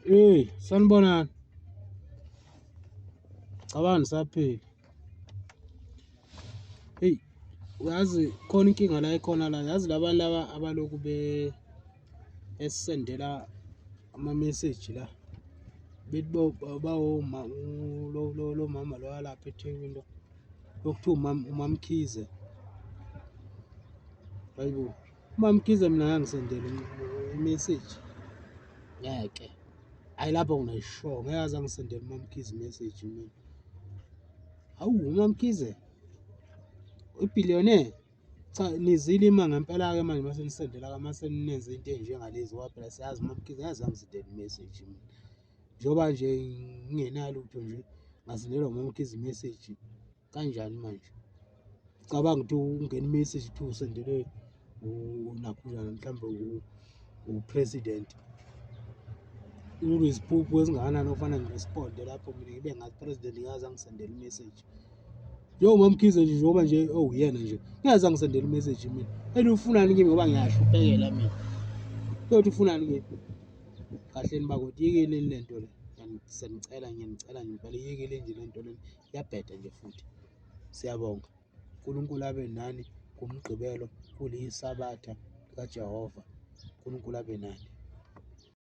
Hey, sanibonani. Cabanga nisaphila. Hey, uyazi khona inkinga la ekhona la, yazi labantu laba abalokhu be esisendela ama-message la bethi bawoma lo mama lo walapha eThekwini lo okuthiwa uMamkhize. Hayibo, uMamkhize mina ngangisendela i-message ngeke. Hhayi lapho ngisho ngeke aze angisendele uMamkhize i-message mina. Hawu uMamkhize i-billionaire. Cha nizilima ngempela-ke manje mase nisendela mase nenze into ey'njengalezi ngoba phela siyazi uMamkhize ngeke aze angisendele i-message mina. Njengoba nje ngingenalutho nje ngasendelwa uMamkhize i-message kanjani manje? Cabanga ukuthi ungena i-message kuthiwa usendelwe unakhuzana mhlawumbe u-president. Kuneziphuphu ezingakanani okufanele ngi-respond-e lapho mina ngibe ngazi president ngeke aze angisendele i-message. Njengoba uMamkhize nje njengoba nje owuyena nje ngeke aze angisendele i-message mina. And ufunani kimi ngoba ngiyahluphekela mina. Kodwa ufunani kimi? Kahleni bakwethu iyekeleni le nto le. Ngiyanicela ngiyanicela ngempela iyekeleni nje le nto le iyabheda nje futhi. Siyabonga. uNkulunkulu abe nani kuMgqibelo kuliyisabatha likaJehova. uNkulunkulu abe nani.